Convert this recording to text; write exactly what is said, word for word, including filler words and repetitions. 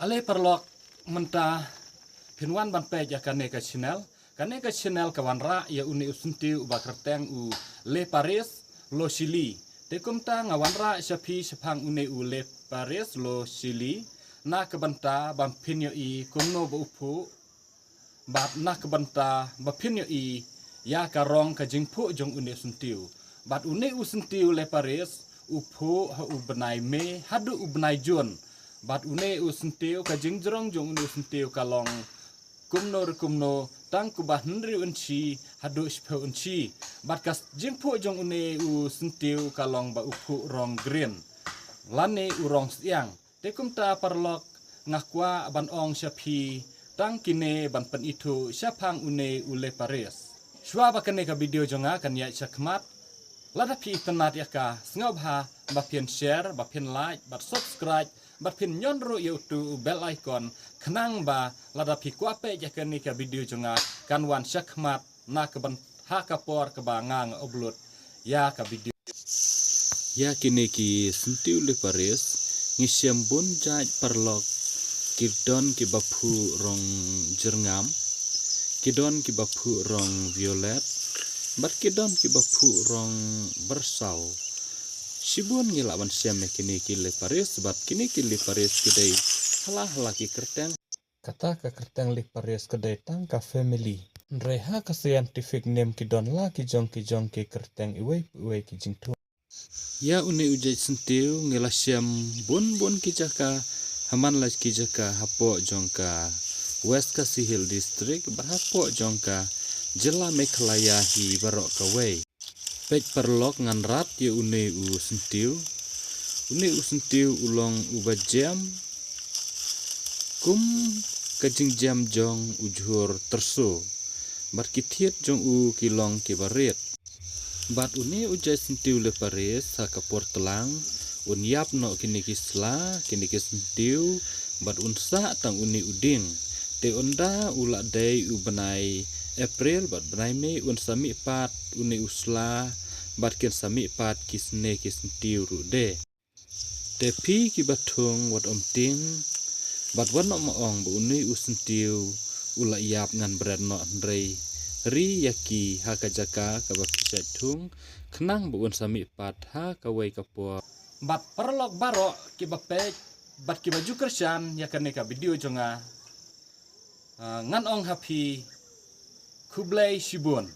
Ale paralok, mynta phin wan ban peit ïa kane ka channel. Kane ka channel ka wanrah ïa une u syntiew uba kyrteng u Leparis Loshili. Te kumta nga wanrah sha phi shaphang une u Leparis Loshili na ka bynta ban phin ïohi kumno ba u phuh, bad na ka bynta ba phin ïohi ïa ka rong ka jingphuh jong une u syntiew. Bad une u syntiew Leparis u phuh ha u bnai May haduh u bnai June. Bad une u syntiew, ka jingjrong jong une u syntiew ka long kumno re kumno, tang kumba hynriew inchi haduh shiphew inchi. Bad ka jingphuh jong une u syntiew ka long ba u phuh rong green lane u rong syiang. Te kumta paralok, nga kwah ban ong sha phi tang kine ban pynithuh shaphang une u Leparis. Shuwa ba kane ka video jong nga kan ïaid shakhmat, lada phi itynnad ïa ka, sngewbha ba phin share, ba phin like, bad subscribe, bad phin ñion ruh ïa utu u bell icon, khnang ba lada phi kwah peit ïa kane ka video jong nga kan wan shakhmat na ka bynta ha ka por kaba nga nga upload ïa ka video. Ïa kine ki syntiew Leparis ngi shem bun jait paralok, ki don kiba phuh rong jyrngam, ki don kiba phuh rong violet, bad ki don kiba phuh rong byrsaw. Shibun ngi lah ban shem ïa kine ki Leparis, bad kine ki Leparis ki dei hala hala ki kyrteng. Kata ka kyrteng Leparis ka dei tang ka family. Hynrei ha ka scientific name ki don la ki jong ki jong ki kyrteng iwei pa iwei ki jingthung. Ïa une u jait syntiew ngi la shem bun bun ki jaka, ha man la ki jaka hapoh jong ka West Khasi Hills District, bad hapoh jong ka jylla Meghalaya hi baroh kawei. Peit paralok, ngan rat ïa une u syntiew. Une u syntiew u long uba jem kum ka jingjem jong u jhur tyrso, bad ki thied jong u ki long kiba rit. Bad une u jait syntiew Leparis ha ka por tlang un ïap noh kine ki sla, kine ki syntiew, bad un sah tang une u dieng. Te ynda u la dei u bnai April bad bnai May un sa mih pat une u sla, bad kin sa mih pat ki sne ki syntiew ruh de. Te phi kiba thung, wat ym tieng, bad wat nym ong ba une u syntiew u la ïap, ngan bret noh, hynrei ri ïa ki ha ka jaka kaba phi shait thung, khnang ba un sa mih pat ha kawei ka por. Bad paralok baroh kiba peit bad kiba ju kyrshan ïa kane ka video jong nga, ah, ngan ong ha phi khublei shibun.